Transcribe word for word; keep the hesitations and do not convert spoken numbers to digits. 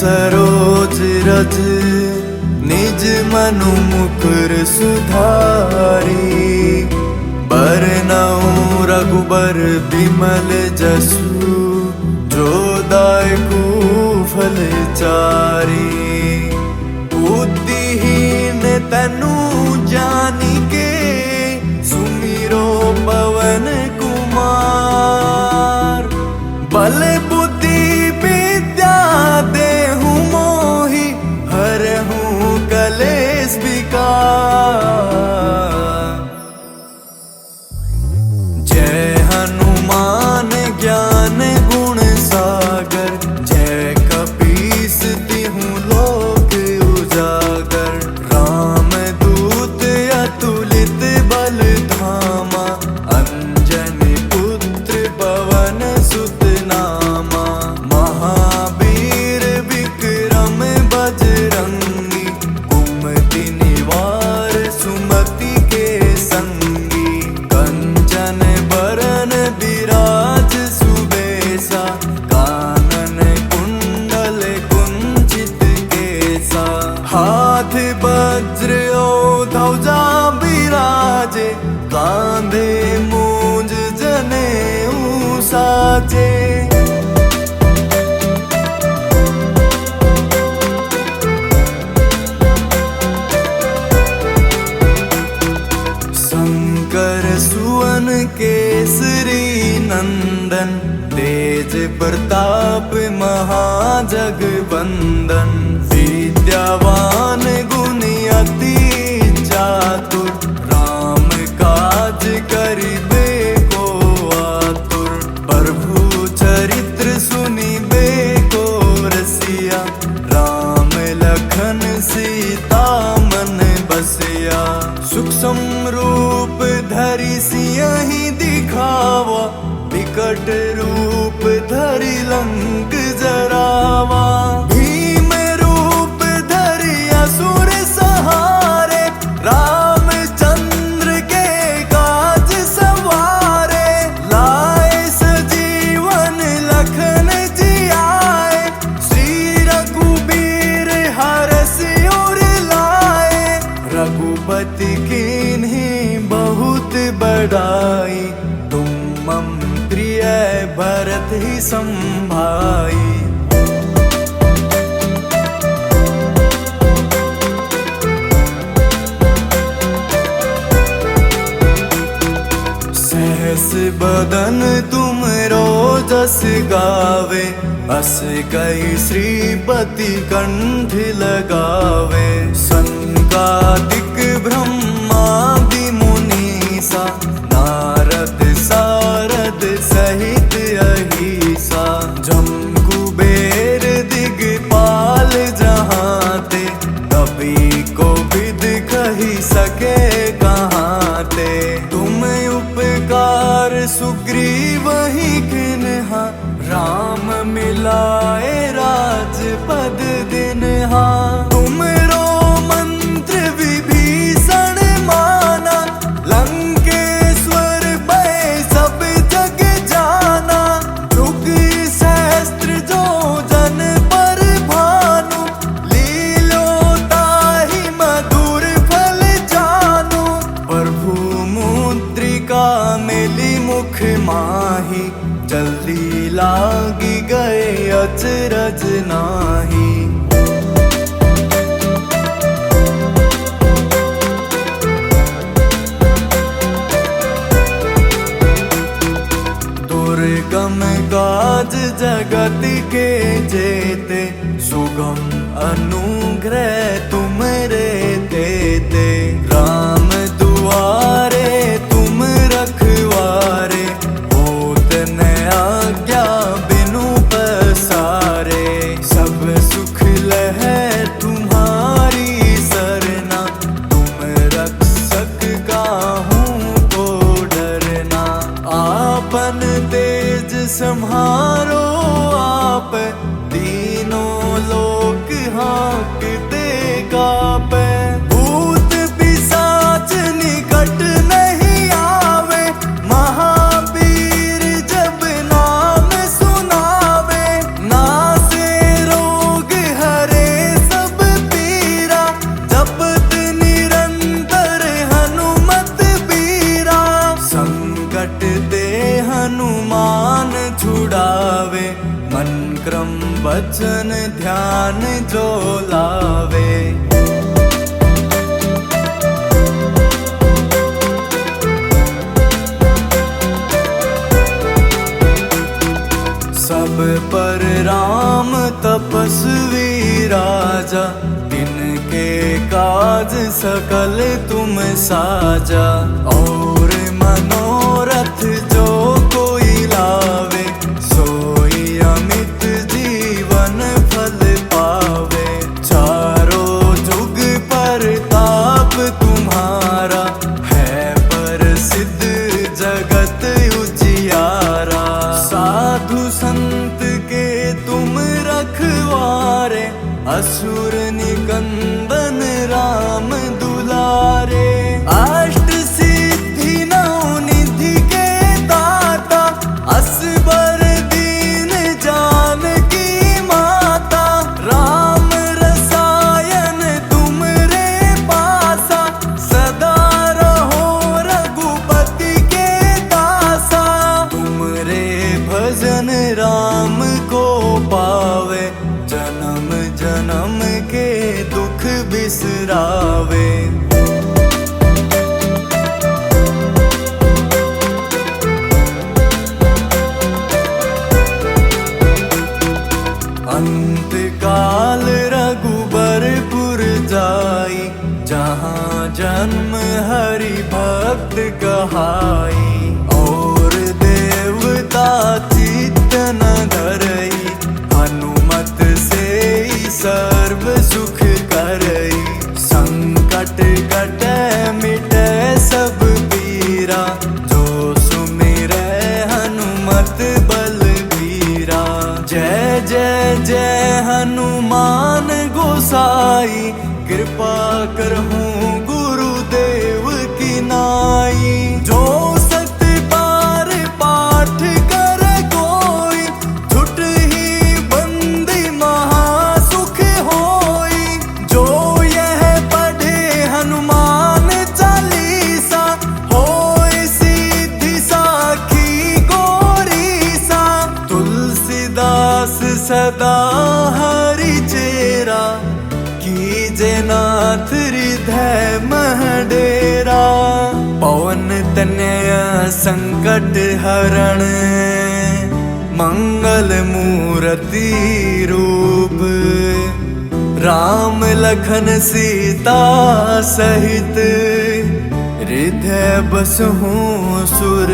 सरोज रज निज मनु मुकुर सुधारी, बरनउँ रघुबर बिमल जसु, जो दायकु फल चारी। बुद्धिहीन तनु जानिके, सुमिरो पवन कुमार। बल बुद्धि विद्या देहु मोहि, हरहु कलेश विकार। जय हनुमान ज्ञान गुण सागर, जय कपीस तिहु लोक उजागर। राम दूत अतुलित बल धामा, अंजनी पुत्र पवन सुत नामा। महावीर विक्रम बजरंगी, कुमति निवार सुमति के संगी। कंचन बरन विराज सुबेसा, कानन कुंडल कुंचित केसा। हाथ वज्र और ध्वजा विराजे, कांधे मूंज जनेऊ साजे। शंकर सुवन केसरी नंदन, तेज प्रताप महाजगवंदन। विद्यावान गुणी अति चातुर, राम काज करिबे को आतुर। प्रभु चरित्र सुनिबे को रसिया, राम लखन सीता मन बसिया। सूक्ष्म रूप धरि सियहि दिखावा, विकट रूप धरि लंक जरावा। भीम रूप धरि असुर संहारे, रामचंद्र के काज संवारे। लाए सजीवन लखन जियाए, श्री रघुबीर हरषि उर लाए। रघुपति कीन्ही बहुत बड़ाई, तुम मम प्रिय भरत ही संभाई। सहस बदन तुम रो जस गावे, अस कई श्रीपति कंठ लगावे। सनकादिक ब्रह्मादि मुनीसा, नारद सारद सहित अहिसा। जम कुबेर दिगपाल जहाँ ते, कवि कोविद कहि सके कहाँ ते। तुम उपकार सुग्रीव ही किन्हा, राम मिलाए राजपद दिन्हा। तुम रो मंत्र विभीषण माना, लंकेश्वर भय सब जग जाना। जुग सहस्त्र जो जन पर भानु, लीलो ताहि मधुर फल जानु। प्रभु मुद्रिका मेली मुख माही, जल्दी लागी गए अचरज नाही। दुर्गम काज जगत के जेते, सुगम अनुग्रह तुम रे देते। राम दुआरे तुम रखवारे, होत न आज्ञा बिनु पसारे। सब सकल तुम साजा, और मनोरथ जो कोई लावे, सोई अमित जीवन फल पावे। चारों जुग परताप तुम्हारा, है प्रसिद्ध जगत उजियारा। साधु संत के तुम रखवारे, असुर निकंदन राम दुलारे। अष्ट सिद्धि नौ निधि के दाता, असबर दीन जानकी माता। राम रसायन तुमरे पासा, सदा रहो रघुपति के दासा। तुमरे भजन राम को पावे, जन्म जन्म के दुख बिसरावे। अंत काल रघुबरपुर जाई, जहाँ जन्म हरि भक्त कहाई। और देवता चित्त न धरई, हनुमत से ही सर्व सुख करई। संकट कटे मिटे सब पीरा, जो सुमिरे हनुमत बलबीरा। जय जय जय हनुमान गोसाई, कृपा करहूँ गुरुदेव की नाई। जो सत बार पाठ करे कोई, छुट ही बंदी महासुख होई। जो यह पढ़े हनुमान चालीसा, होए सिद्धि साखी गौरीसा। तुलसीदास सदा हरि चेरा, कीजे नाथ हृदय मह डेरा। पवन तनय संकट हरण, मंगल मूर्ति रूप। राम लखन सीता सहित, हृदय बसहु सुर